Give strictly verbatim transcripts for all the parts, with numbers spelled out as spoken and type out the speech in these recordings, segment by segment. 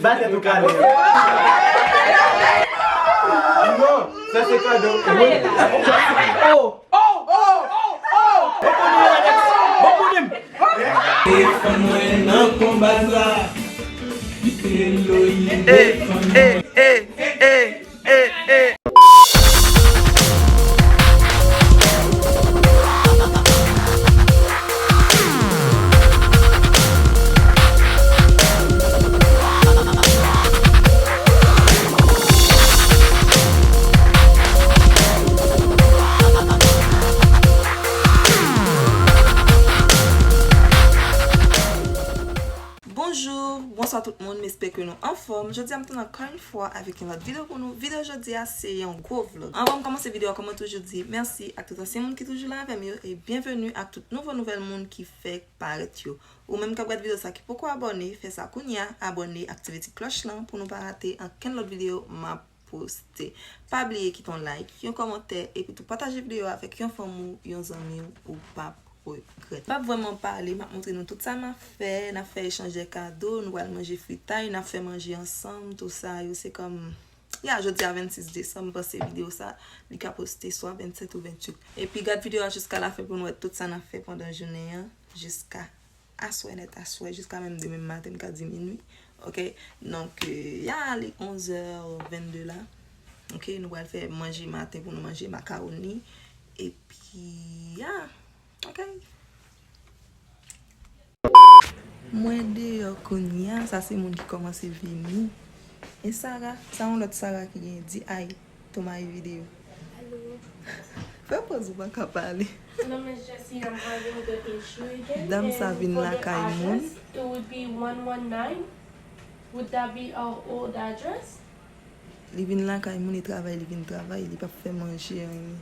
Batè tou kado. Non, sa se kado. Oh, oh, oh, oh, oh. Bon pou nou, Alex. Bon pou nou. Defann mwen nan konba sa. Kite Loyi defann mwen. Eh, eh, eh, eh. Bonjou, bonswa tout moun, m espere ke nou anfòm. Jodi a m tounen ankò yon fwa avèk yon lòt videyo pou nou. Videyo jodi a se yon gwo vlog. Anvan m kòmanse videyo a, kòm mwen toujou di, mèsi ak tout ansyen moun ki toujou la avè m yo, e byenveni ak tout nouvo nouvèl moun ki fèk parèt yo. Ou menm k ap gade videyo sa ki poko abòne, fè sa kounye a, abòne, aktive ti klòch lan pou nou pa rate ankenn lòt videyo m ap poste. Pa bliye kite yon like, yon kòmantè, epi tou pataje videyo a avèk yon fanm ou, yon zanmi w, ou p ap regrèt. M p ap vrèman pale, m ap montre nou tout sa m ap fè, n ap fè echanj de kado, nou pral manje fritay, n ap fè manje ansanm, tou sa yo, se kòm, ya, jodi a vennsis desanm, m panse videyo sa, li ka poste swa vennsèt ou venntuit. Epi gad videyo a jiska lafen pou nou wè tout sa n ap fè pandan jounen an, jiska aswè nèt, aswè, jiska menm demen maten, m ka di minui. Oke? Donk, euh, ya, li onzè vennde la. Oke? Nou pral fè manje maten pou nou manje makawoni. Epi, ya. Oke? Mwen deyò kounye a, sa se moun ki kòmanse vini. E Sara, sa yon lòt Sara ki gen di ay. Ton mari videyo. Alo. Fè pòz ou pa ka pale. Dam sa vin lakay moun. Li vin lakay moun, li travay, li vin travay, li p ap fè manje anyen.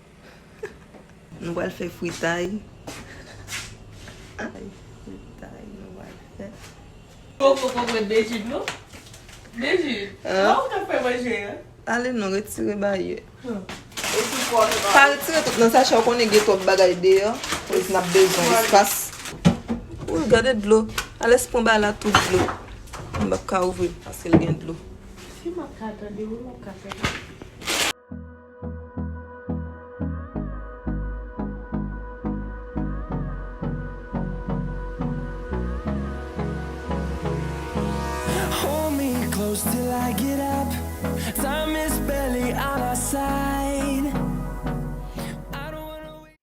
Nou pral fè fritay. Ay, fritay, nou pral fè. Koko, koko, Dejid, non? Dejid, kòman w t ap fè manje a? Ale non, retire bagay yo. Pa retire tout nan sachè, ou konnen gen twòp bagay deyò. Koz n ap bezwen espas. Wi, gade dlo. Alès pran bagay la tout dlo. M p ap ka ouvri l paske l gen dlo. Si m ap ka tande, wi, m ap ka tande. Hold me close till I get up. Time is barely on our side. I don't wanna wait.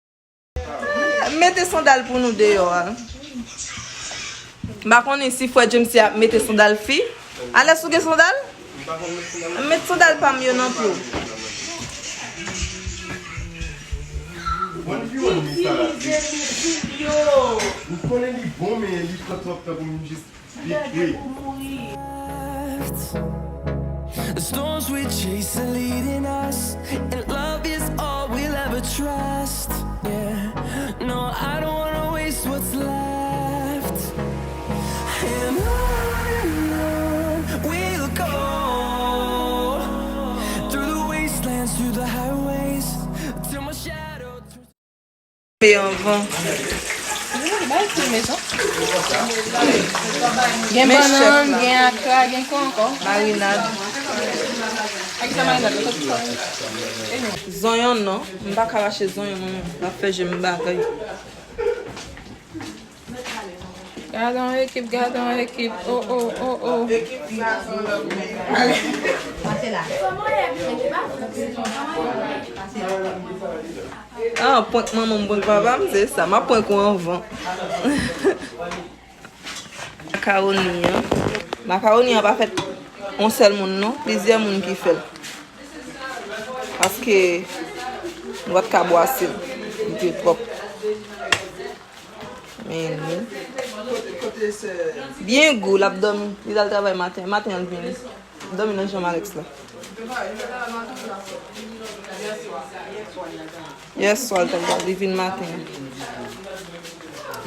Mete sandal pou nou deyò a. M pa konnen si frè James ap mete sandal fi. Alès ou gen sandal? M met sandal pa m yo nan pye w. Bon, fi wan mi sa la. M konnen li bon, men li twòp, twòp tan pou m jis detwi. The storms we chase are leading us, and love is all we'll ever trust. Yeah, no, I don't wanna waste what's left. And on and on we'll go, through the wastelands, through the highways, till my shadow turns. Pe anvan. Gen bannann, gen akra, gen kwa ankò? Marinad. Zonyon non, m pa ka rache zonyon mwen menm. M ap fè je m bagay. Gadon ekip, gadon ekip. Oh, oh, oh, oh. Ah, prank manman m, prank papa m, se sa. M ap prank ou anvan. Makawoni an. Makawoni an pa fèt yon sèl moun non, plizyè moun ki fè l. Paske nou pa t ka bwase l. Li te twòp. Men li byen gou, l ap dòmi. Li t al travay maten. Maten an l vini. Dòmi nan janm Alex la. Yèswa l t al travay, li vin maten an.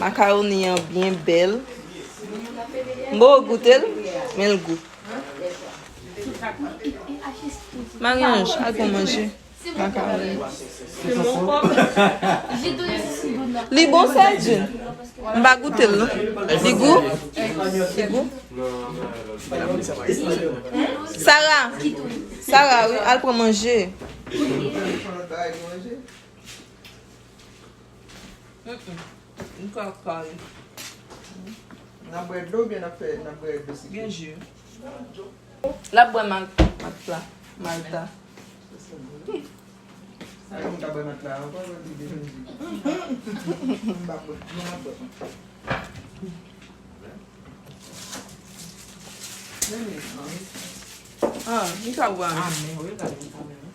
Makawoni an byen bèl. M poko goute l, men l gou. Marie-Ange, al pran manje. Makawoni. Li bon, Sèdjin? M pa goute l, non. Li gou? Li gou? Sara! Sara, wi, al pran manje. Mm-mm. M kwè kòl. N ap bwè dlo oubyen n ap fè, n ap bwè dlo sik? Gen ji. L ap bwè mal-, malta. Malta. Sa yon ka bwè malta ankò, mwen di deja. M pa bwè, mwen ap bwè. Ah, mi ka bwè. Ah, men wi, gade sa menm.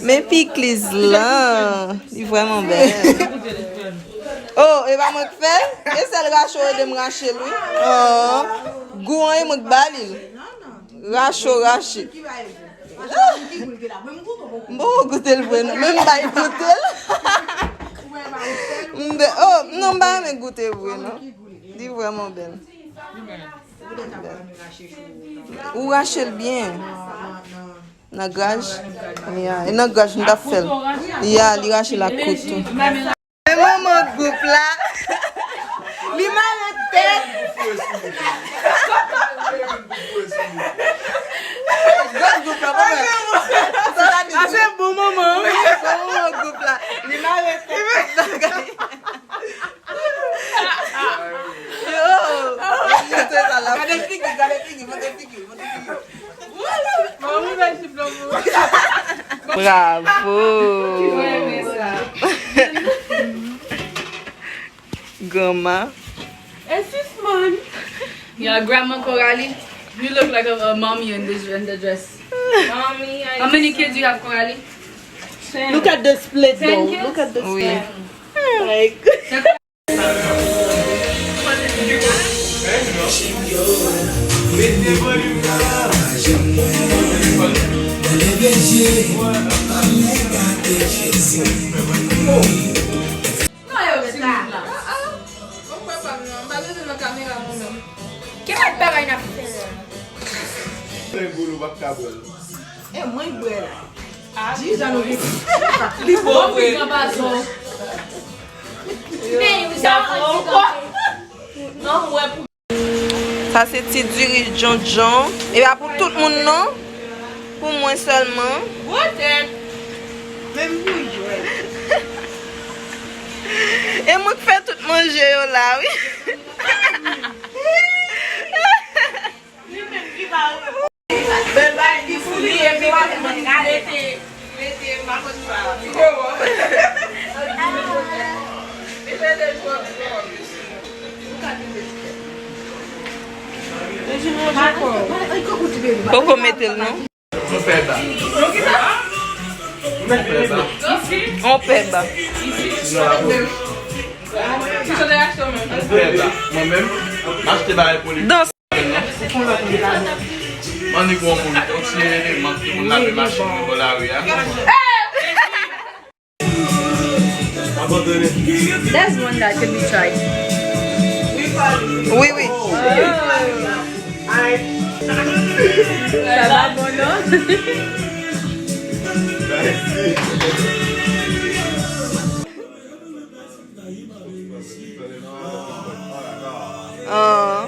Men pikliz lan, li vrèman bèl. Oh, e pa mwen k fè l? E sèl Racho ede m rache l, wi. Oh, gou an e mwen k ba li l. Racho rache. M poko goute l vre, non. Men m bay goute l. M de, oh, non, m pa renmen goute vre, non. Li vrèman bèl. Ou rache l byen. Nan graj? Ya, e nan graj m t ap fè l. Ya, li rache l ak kouto. Men manman gwoup la. Li mare tèt. Grann gwoup la, pa fè. Sa se bon manman, wi. Bon manman gwoup la. Li mare tèt. Yo, montre sa la. Gade figi, gade figi, montre figi, montre figi. Bravo! Granma. Assist man. Yeah, Grandma Coralie, you look like a, a mommy in this, in the dress. Mommy, I How many kids you have, Coralie? Ten. Look at the split though. Ten kids? Look at the split. Like Ki lòt bagay n ap fè? E mwen k bwè la. Di jan nou gen. Li bon vre. Sa bon. Non, mwen pou Sa se ti diri djondjon. E pa pou tout moun, non. Pou mwen sèlman. Gwo tèt. Menm pou jwèt. E mwen k fè tout manje yo la, wi. Li menm ki ba ou. Bèl bagay ki pou li, epi w ap mete, mete makòn sa. Li gwo wòb. Li mete jwèb, jwèb. Poko mete l, non. On pè ba. On pè ba. On pè ba. On pè ba. Mwen menm, m achte bagay pou li. Dans. Annik yon moun, yon ti eleman ki moun lave machin nan bò lari a. There's one that can be tried. Wi, wi. Sa pa bon, non? Ah.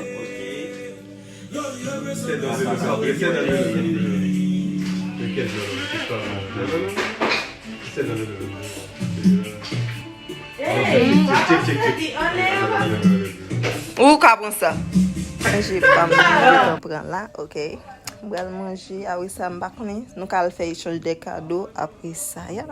Ou ka pran sa. Manje pa m nan, mwen pran la, ok. M pral manje, apre sa, m pa konnen, nou ka al fè echanj de kado, apre sa, ya.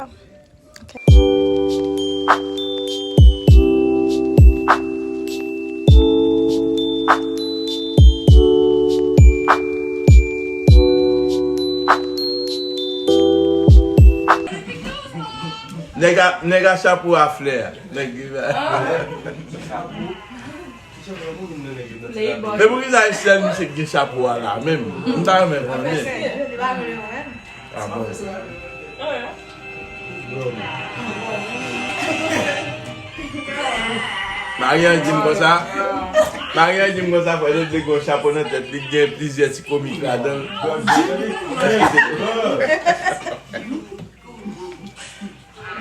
Nèg a, nèg a chapo a flè a. Nèg ki fè. Men poukisa se sèl misye ki gen chapo a la menm? M ta renmen konnen. Ah bon. Mari an di m konsa. Mari an di m konsa, fò l te gen yon chapo nan tèt li, gen plizyè ti komik ladan l.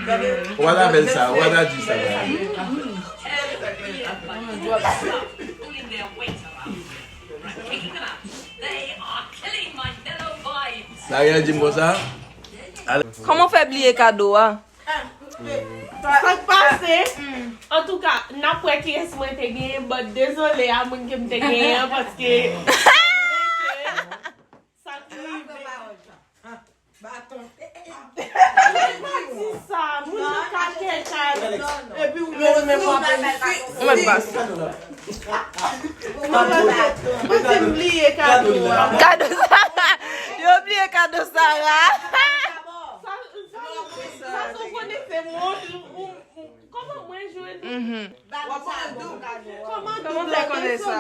Ou pa ta fè l sa, ou pa ta di sa. Sa gen di m konsa. Kòman w fè bliye kado a? Sa k pase? Antouka, n ap wè kiyès mwen te genyen, but dezole a moun ke m te genyen an, paske sa k rive. Baton. Pati sa, moun nan ka kè kado. Epi ou menm menm w ap. Ou mèt pase. Mwen panse m bliye kado a. Kado sa. Yo bliye kado Sara. Sa, sa, sa, sa, ou konnen se mwen, ou, ou, kòman mwen jwenn ou? Kòman w fè konnen sa?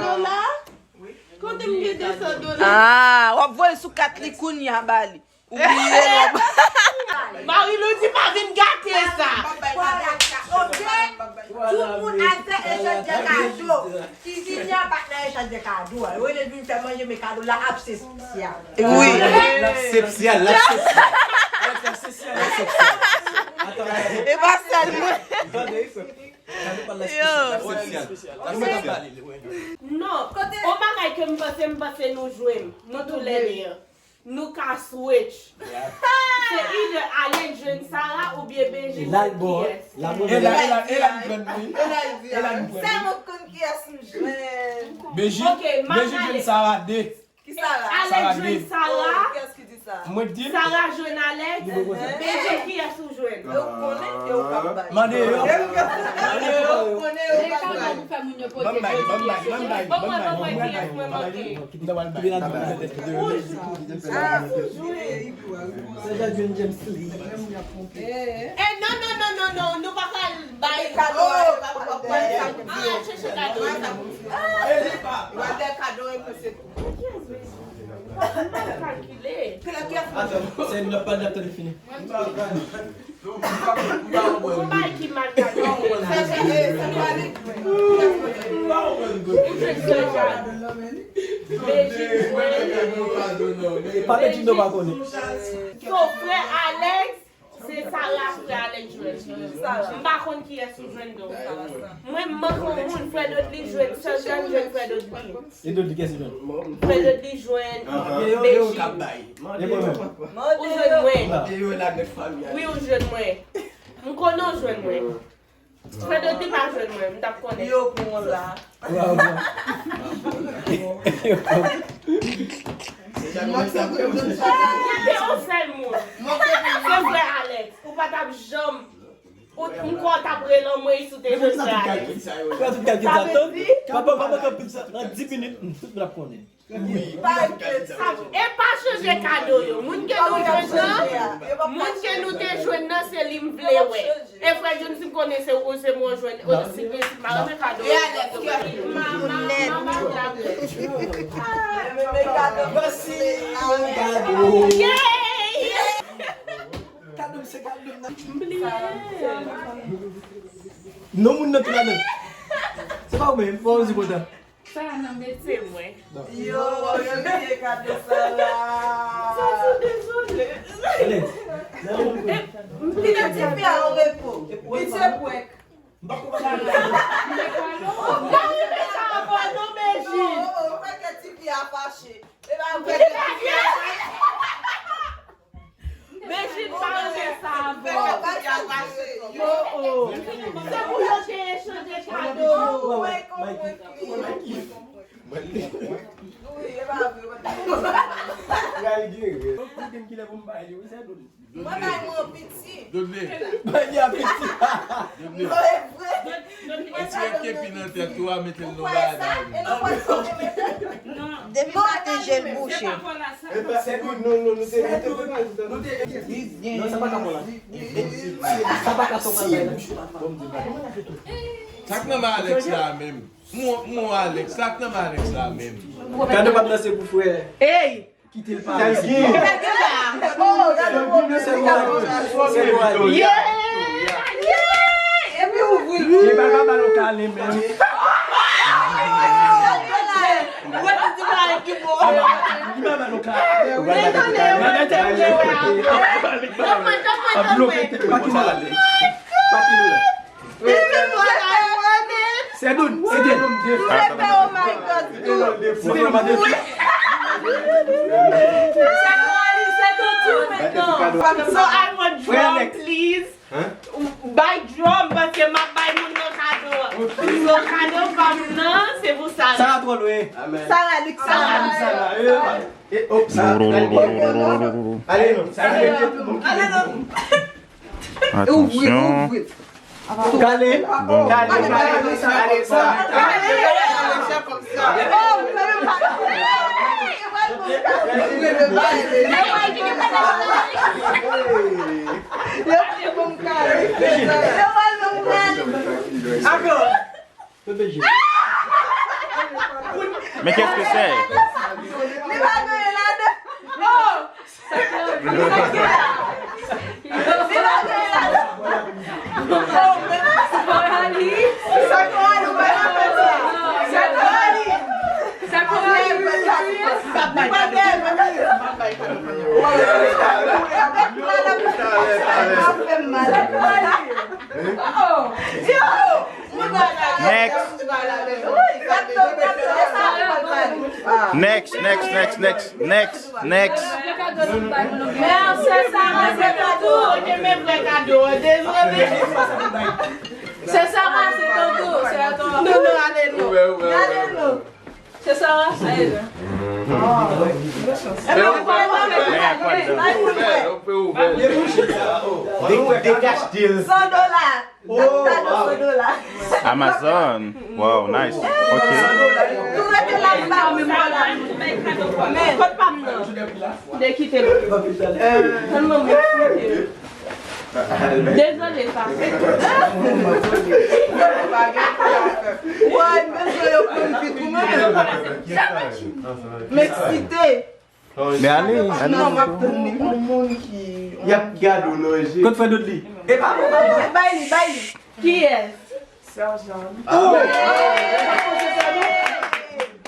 Kote m gen de san dola? Ah, w ap voye sou kat li kounye a ba li. Ou bliye l w ap. Marilou di pa vin gate sa. Ok. Tout moun al fè echanj de kado. Kizin nan pa t nan echanj de kado a. Yo rele l vin fè manje men kado la ap se spesya. Wi. L ap spesya, l ap spesya. Alex, l ap spesya, l ap spesya. E pa sèl mwen. Tande, wi, frè. Kado pa l la spesya, l ap spesya. Mwen t ap pale li, wi. Non, on bagay ke m panse, m panse nou jwenn, nou toulède. Nou ka switch. Se either Alex jwenn Sara oubyen Benji jwenn kiyès. E la, e la, e la m pran li. E la m pran li. Sa mwen konn kiyès m jwenn. Benji, Benji jwenn Sara de. Ki Sara? Alex jwenn Sara. Kiyès ki di sa? Mwen di. Sara jwenn Alex. Benji kiyès ou jwenn? Yo konnen ke ou p ap bay. Mande yo. Yo konnen yo p ap bay. Ban m bay, ban m bay, ban m bay, ban m bay, ban m bay. Kiyès mwen manke? M ta pral bay. Ah, ou jwe. Sa jan jwenn James Lee. Eh, non, non, non, non, non, nou pa ka bay kado. Ah, chèche kado. Wè de kado e mwen se tou. Kalkile. Atann, se n ap pale ap tande fini. Yon bagay ki mal kalkile. Pa met jino pa konnen. So, frè Alex, se Sara frè Alex jwenn. M pa konn kiyès ou jwenn non. Mwen, m manke yon moun, frè Dodly jwenn, sèl jan m jwenn frè Dodly. E Dodly kiyès li jwenn? Frè Dodly jwenn Yo, yo, yo k ap bay. E mwen menm. Ou jwenn mwen. E yo la gad fanmi a. Wi, ou jwenn mwen. M konnen ou jwenn mwen. Frè Dodly pa jwenn mwen, m t ap konnen. Yo pran la. Wa, wa. Se yon sèl moun. Se frè Alex. Ou pa t ap janm. Ou, m kwè w t ap rele anmwey si w te jwenn frè Alex. Sa tout kalkil sa, tann. Papa, papa, kalkil sa. Nan dis minit, tout moun ap konnen. E pa chanje kado yo. Moun ke nou jwenn nan, moun ke nou te jwenn nan, se li m vle wè. E frè Jones, si m konnen se ou, se mwen jwenn, ou si vle, si m pa renmen kado yo. Mama, mama, mama. Voici mon cadeau. Kado m se kado m nan. M bliye. Non, moun nan tou ladan. Se pa ou menm, pa ou zi kontan. Sa a nan metye mwen. Yo, yo bliye kado sa la. Sa sou dezole. Alex. Kite tifi a an repo. Pitye pwèk. M pa konprann. M pa renmen sa avè w non, Benji. Ou kwè ke tifi a fache. E pa vre ke tifi a fache. Benji pa renmen sa avè w. Yo, oh. Se pou yo te echanje kado. Mwen konprann. Wi, e pa vre. Gade, gade. Ou konnen kilè pou m bay li, wi, se Dodly. Mwen bay mwen piti. Dodly. Bay li a piti. Dodly. Non, e vre. Retire kepi nan tèt ou a, mete l nan bagay. E nou pa sa. Depi maten je l bouche. Se nou, nou, nou, nou te, nou te, nou te, non, sa pa ka bon la. Sa pa ka bon la. Sa k nan men Alex la menm? Mwen, mwen Alex, sa k nan men Alex la menm? Kado pa t nan se pou frè. Hey! Kite l pale. Li pa ka ba l yon kale menm. Li pa ba nou ka. Dezole, mwen te vle wè avè. Tanpri, tanpri, tanpri. Sedoun, Sedoun. Oh my God. Sedoun, se ton tour maintenant. So I want drum, please. Bay drum, paske m ap bay moun nan kado. So kado pa m nan, se pou Sarah. Sarah twò lwen. Sarah, Luc, Sarah. Ale non. Ale non. Atansyon. Kale. Kale, kale, kale, kale. Yo pral ban m kado. Yo pral ban m kado. Men qu'est-ce que c'est? Li pa gen ladan. Oh! Li pa gen ladan. Oh, men sa. Coralie. Sa Coralie, ou pa la fè sa. Sa Coralie, ou pa la fè sa. Li pa gen ladan. Sa fè m mal. Oh! Yo! Next. Next, next, next, next, next, next. Mèsi, Sarah, se ton tour. Ok, men vrè kado, dezole. Se Sarah, se ton tour, se a ton tour. Non, non, ale non. Ale non. Se Sarah, ale non. Fè ouvè, fè ouvè, fè ouvè. Dé-, décacheté l. San dola. Oh, kado san dola. Amazon. Wow, nice. Ok. Tou rete la, m pa wè sa la. Men, kot pa m nan? De kite l. Tèlman m eksite. Dezole, sa. Woy, men yo konn vit pou mwen. M eksite. Men ale, ale. Non, m ap tann li pou moun ki... Y ap gade w nan je. Kot frè Dodly? E pa bon, pa bon. Bay li, bay li. Kiyès? Serjan. Ah, wi.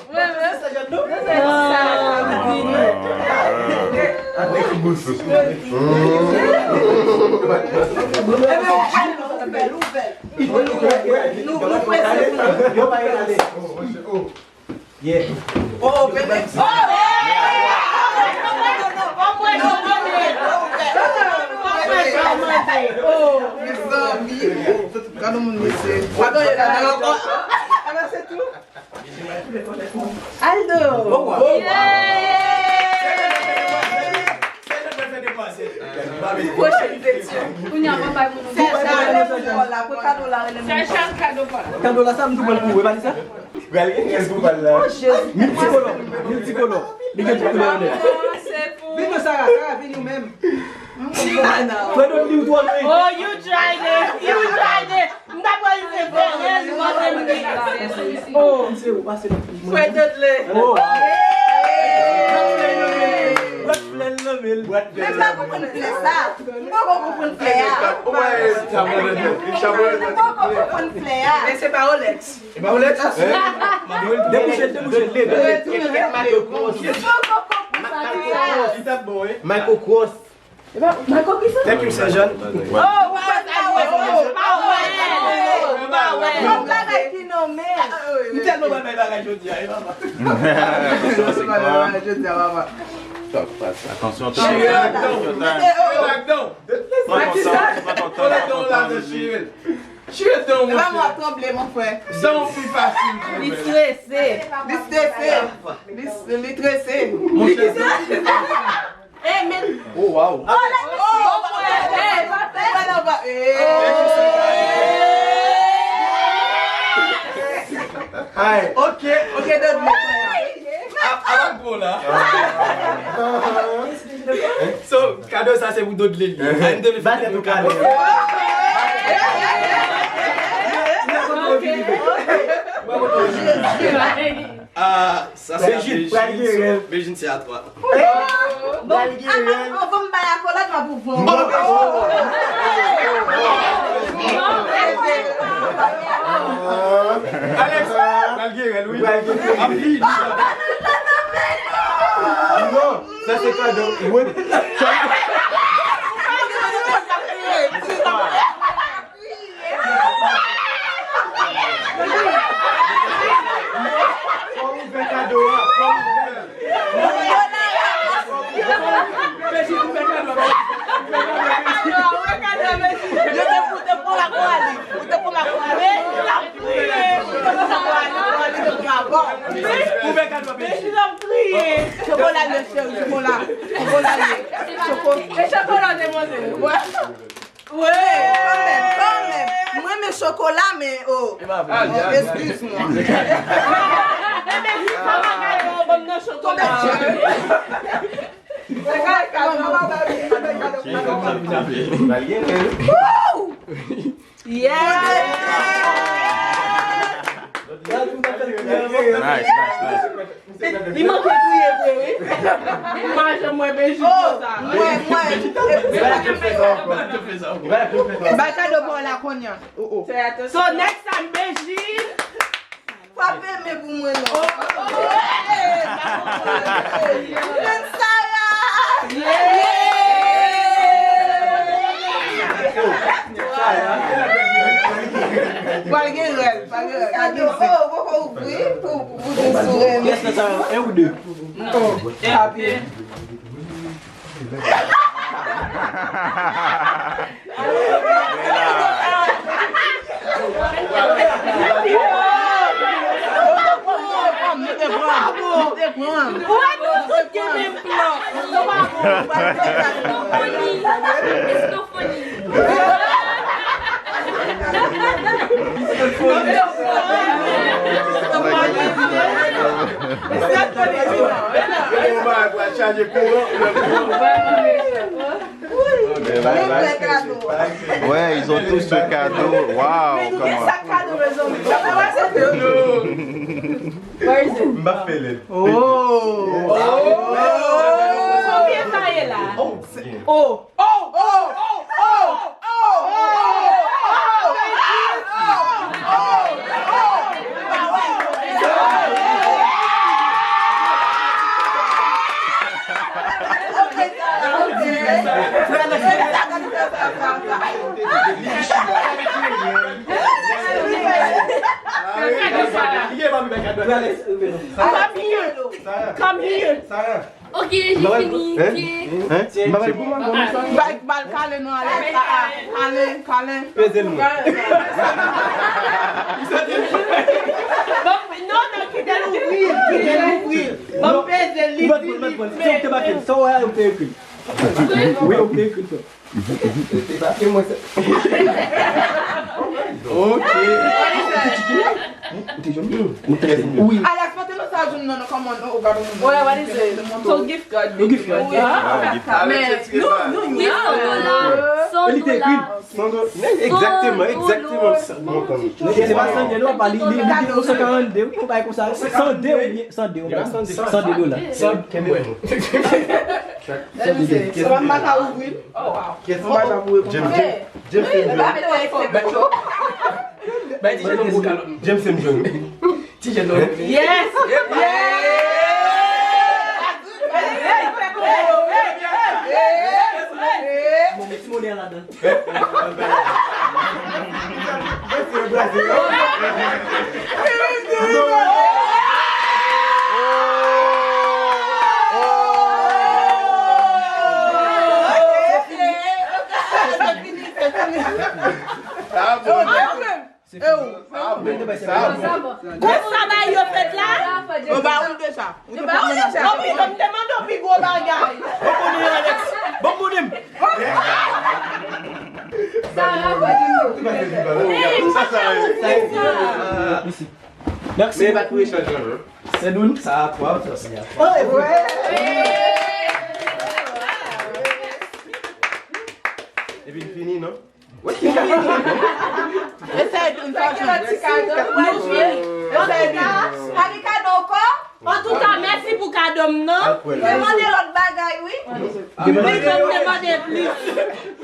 Wi, wi. Serjan, non? Avèk bouch. Ebyen, ouvè l, ouvè l, ouvè l. Nou, nou prese pou nou. Yo pa ale. Yeah. Oh, bebe. Oh, yeah! Oh, mezanmi. Gade moun mesye. Pa gen ladan ankò. Alò, se tou. Aldo. Oh, wow. Yeah! Pwochèn kesyon. Kounye a, mwen bay moun. Sèchal, kado la, rele moun. Sèchal, kado pa la. Kado la, sa, m tou pran l pou ou, e pa li sa? Pral gen kès pou pral la. Oh, Jezi. Miltikolò, miltikolò. Li gen tout koulè yo nèt. Vin non, Sarah, Sarah, vin ou menm. Frè Dodly, ou twò lwen. Oh, you tried it. You tried it. M ta pral fè fè rèl, m pa fè m. Oh. Se ou, pase. Frè Dodly. Oh. Bwat flè nan men l. Bwat flè nan men l. Bwat flè nan men l. Men m pa konprann flè sa. M poko konprann flè a. M poko konprann flè a. Men se pa Rolex. E pa Rolex? Debouche l, debouche l. Li t ap bon, wi. Michael Kors. E pa Michael ki sa? Thank you, Saint John. Oh, ou pa wè, ou pa wè, ou pa wè. Yon bagay ki nonmen. M tèlman pa bay bagay jodi a, e papa. Atansyon, atansyon, atansyon. Pran konsa, pran konsa. Chire dan w ladan, chire l. Chire dan w, monchè. Mwen ap tranble, mon frè. Dan w pi fasil pou mwen. Li strese. Li strese. Li, li strese. Monchè, dan w pi fasil. Eh, men. Oh, wow. Oh, la, oh, eh, eh, eh. Ay, ok, ok, Dodly. A, a, la gwo la. So, kado sa se pou Dodly li. An de... Ba tèt ou kado. Ah, sa se Bejin, Bejin, se a twa. Bon, avan, avan m bay akolad, m ap ouvri yon. Alex, pral gen rèl, wi. Pral gen rèl. Anpil. Non, sa se kado. Wi. Fò ouvè kado a, fò ouvè. Yo te fout, te pran la kwa li. Ou te pran la kwa li. Ouvè kado a, Beji. Chokola, le cheri, chokola. Chokola ye. Choko-, e chokola, demoiselle. Wi, kanmenm, kanmenm. Mwen, men chokola, men, oh. Oh, excuse-moi. Tonbe djab. Woo! Yes! Nice, nice, nice. Li manke kriye vre, wi. M pa janm wè Bejine konsa. Mwen, mwen. Ba kado pa w la kounye a. Oh, oh. So, next time, Bejine. Frape men pou mwen, non. Sarah! Pral gen rèl, pral gen rèl. Kado, oh, poko ouvri pou, pou di sou rèl. Kiyès nan sa yo? En ou de? Oh, papi. Ou wè nou tout gen menm plan. Nou pa bon. Funny. It's so funny. Ouais, ils ont tous le cadeau. Waouh, comment. M pa fè lèd. Oh. Konbyen sa ye la? Oh. Oh. Come here. Come here. Ok, j'ai fini. Hein? Hein? M pa bay pou mwen, bon, sa. Bay, bay, kale nou ale. Ah, ah, kale, kale. Peze l mwen. Bon, non, non, kite l ouvri, kite l ouvri. Bon, peze l, li di, li fè. Sa w te ekri. Wi, ou te ekri sa. Te pase mwen sa. Ok. Ou te jwenn? Ou te jwenn? Wi. Alex, pote nou sa joun nan, nan, come on, oh, gade moun. What is it? So gift card. Yo gift card. Ah, men, nou, nou, nou. Cent dola. Cent dola. Li te ekri. Cent dola. Egzakteman, egzakteman. Se pa san de dola, pa li, li, li, li, san karannde, wi, yon bagay konsa. San de, wi, san de, wi. San de dola. San, kenbe mwen. Sa va, m pa ka ouvri l. Oh, wow. Kiyès ki bay la pou reponn? James, James, James, James. Bay T J nan gwo kalòt. James, James, James. T J nan. Yes! Yes! Bon, ti monè ladan. Kòb sa bay yo fèt la? Yo ba ou l deja. Yo ba ou l deja. Wi, m te mande w pi gwo bagay. Bon, bon, Alex. Bon, bon, m. Sarah, pa di m. Hey, m pa ka ouvri sa. Mèsi. Men pa tou echanj lan, non. Sedoun, sa a twa, sa se a twa. Epi n fini, non? Eseye di yon fwa. Eseye di. Pa gen kado ankò? Antouka, mèsi pou kado m nan. Mwen mande lòt bagay, wi. Wi, mwen mande plis.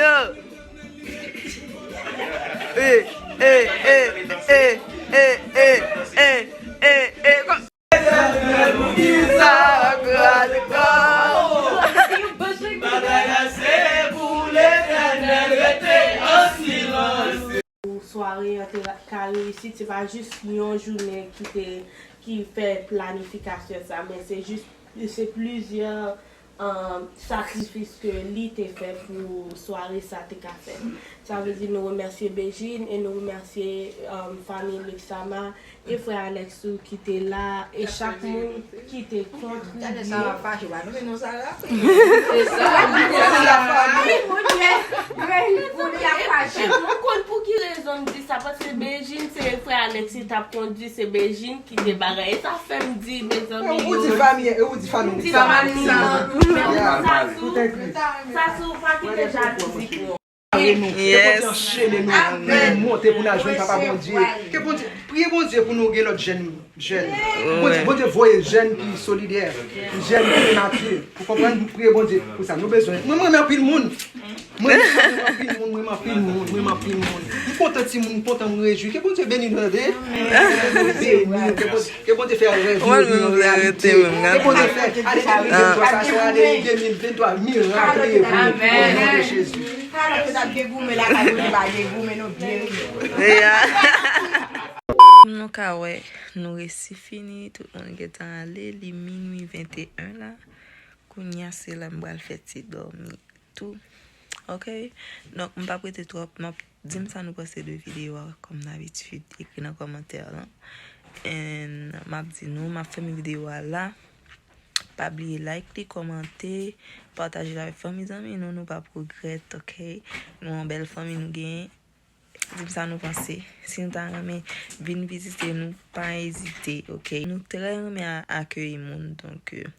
Yo. Eh, eh, eh, eh, eh, eh, eh, eh, eh, eh, kom- Sa, sa, sa. Bagay la se pou Letènèl rete an silans. Pou sware an te ka reyisit, se pa jis yon jounen ki te, ki fè planifikasyon sa, men se jis, se plizyè, um, sakrifis ke li te fè pou sware sa te ka fèt. Sa vle di nou remèsye Bejin e nou remèsye, um, fanmi Luxama e frè Alex tou ki te la e chak moun ki te kontribye. Gade sa, fache pa nou, men non, Sara. Se sa. Ay, mon Dieu. Mwen, mwen la fache. Ou konn pou ki rezon m di sa, paske Bejin se frè Alex ki t ap kondui, se Bejin ki te bagay. E sa fè m di, mezanmi, ou di fanmi, e ou di fanmi. Di fanmi. Sa tou, sa tou, pa kite jalouzi pou. Ke Bondye anchene nou, nou monte pou n al jwenn Papa Bondye. Ke Bondye, priye Bondye pou nou gen lòt jèn, jèn. Bondye, Bondye voye jèn ki solidè, jèn ki matye. Ou konprann? Priye Bondye pou sa. Nou bezwen. Mwen, mwen renmen anpil moun. Mwen renmen anpil moun, mwen renmen anpil moun, mwen renmen anpil moun. M kontan timoun, m kontan, m rejwi. Ke Bondye beni nou, tande. Ke Bondye beni nou, ke Bondye, ke Bondye fè rèv nou vin yon reyalite. Ke Bondye fè ane de mil venntwa sa, se ane de mil venntwa, mirak reyèl pou nou. O non de Jezi. Alò, se t ap gen goumen lakay nou, nou pa gen goumen, nou byen rive. Nou ka wè, nou resi fini, tout moun gentan ale, li minui venteyen la. Kounye a, se la m pral fè ti dòmi tou. Ok? Donk, m p ap rete twòp, m ap di m sa nou panse de videyo a, kòm dabitid, ekri nan kòmantè lan. And m ap di nou, m ap fèmen videyo a la. Pa bliye like li, kòmante, pataje l avèk fanmi zanmi nou, nou p ap regrèt, ok? Nou yon bèl fanmi nou genyen. Di m sa nou panse. Si nou ta renmen vin vizite nou, pa ezite, ok? Nou trè renmen a-, akeyi moun, donk, euh,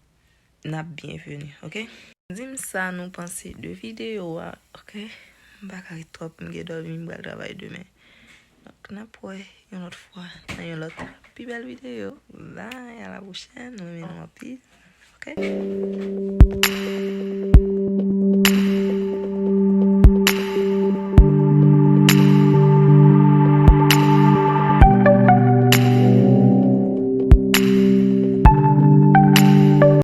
n ap byenveni, ok? Di m sa nou panse de videyo a, ok? M pa ka ret twòp, m gen dòmi, m pral travay demen. Donk, n ap wè yon lòt fwa nan yon lòt pi bèl videyo. Bye, à la prochaine, m renmen nou anpil, ok?